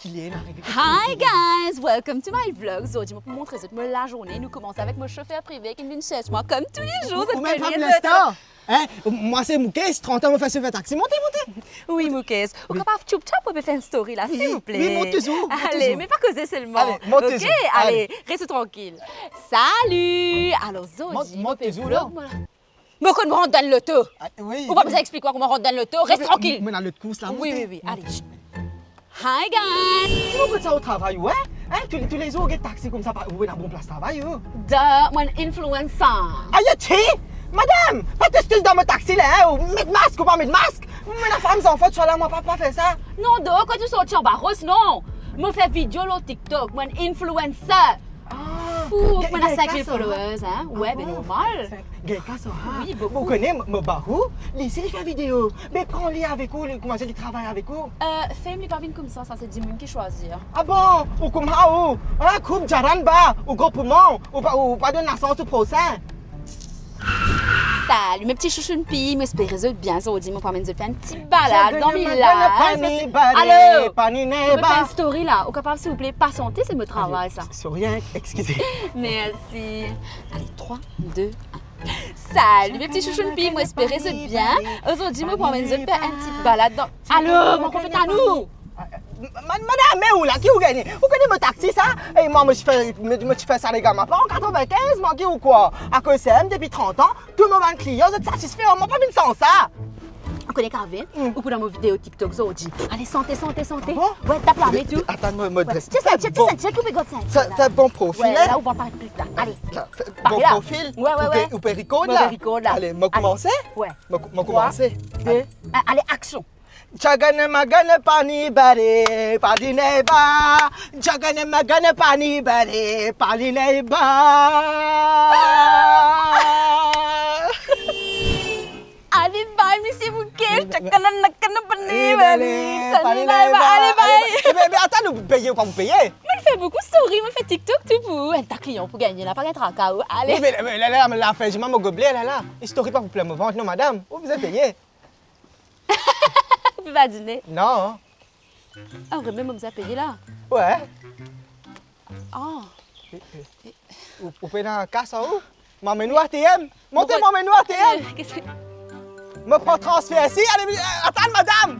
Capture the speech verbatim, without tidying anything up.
Hi guys, welcome to my vlog. Zordi mo pou montre zot mo lazourne. Nou koumans avek mo sofer prive ki vinn sers mwa kom toulezour. Ou, ou mem pa pou linstan. Hein? Mwa se Moukes, trant an mo fer sofer taxi. Monte, monte. Wi, Moukes. Ou kapav tchoup tchap, ou pe fer enn story la, silvouple. Wi, mont touzour, mont touzour. Ale, me pa koze selman. Ale, mont touzour. Ok, ale, res trankil. Salut. Alor, zordi mo pe vlog mwa la. Mo konn rant dan loto. Ah, wi. Ou pa bizin explik mwa kouma rant dan loto. Res trankil. Mo ena lot kours la, monte. Wi, wi, wi. Ale. Hi guys. Kouma kot sa ou travay ou, hein? Hein, tou, toulezour ou get taxi koumsa, pa, ou ena bon plas travay ou. Da, mo enn influencer. Ayo, ti! Madam, pa to stil dan mo taxi la, hein? Ou met mask, ou pa met mask? Mo ena fam, zanfan, tou sa la, mo pa, pa fer sa. Non, do, kot ou sorti anba ros, non. Mo fer video lor TikTok, mo enn influencer. Ah, fou, gagn, mo ena gagn sink mil kas, followers, hein. Ah bon? Wi, be normal. Sink, gagn kas, ah. Wi, boukou. Ou kone, mo, mo ba ou, li si li fer video. Be pran li avek ou, li, kouma dir, li travay avek ou. Euh, fam, li pa vinn koumsa, sa se dimoun ki swazir. Ah bon? Ou kouma ou, hein, koup, djarann ba, ou gro poumon, ou pa, ou pa donn lasans ou prosin. Salut mes petits chouchounes, mo espere zot bien. Zordi mo pou amenn zot fer enn ti balad dan vilaz. Alo, mo pe fer enn story la. Ou kapav silvouple pa sante, se mo travay sa. Sorry, hein, excusez. Mersi. Ale, trwa, de, enn. Salut mes petits chouchounes, mo espere zot bien. Zordi mo pou amenn zot fer enn ti balad dan... Alo, mo konpagn anou. Ah, ma-, madam, me ou la, ki ou gagne? Ou kone mo taxi sa? E mwa, mo ti fer, mo, mo ti fer sa legal, mwa pa an katrevinkinz, mwa ki ou krwar? Akoz servi mwa depi trant an, tou mo bann klian, zot satisfe, mwa pa vinn san sa. Ou kone kave, ou pou dan mo video TikTok zordi. Ale, sante, sante, sante. Ah bon? Wi, tap lame tou. Atann, mo, mo dres. Ti sentire, ti sentire, koup gard sentire la. Fer, fer bon profil, hein? Wi, la ou va paret pli klar. Ale. La, fer bon profil. Wi, wi, wi. Ou pe, ou pe record la? Mo pe record la. Ale, mo koumanse? Wi. Mo kou-, mo koumanse. Trwa, de, enn, ale, aksion. Djagane magane pani bare, pani neba. Djagane magane pani bare, pani neba. Ale bay, misie Moukes, djagane magane pani bare, pani neba. Ale bay. Ebe, ebe, atann, ou peye ou pa pou peye? Mo fer boukou story, mo fer TikTok tou pou ou. Enn ta klian pou gagne la, pa gagn traka ou. Ale. Ebe, ebe, la, la, la, la, fer zis mwa mo goble, la, la. Story pa pou plen mo vant, non, madam. Ou bizin peye. Ou pe pa dine? Non. Ah, vremem, mo bizin peye la? Wi. Ah. Ou, ou pena kas ar ou? Mo amenn ou ATM. Monte, mo amenn ou ATM. Eh, ki sa? Mo pran transfer isi, ale, atann, madam.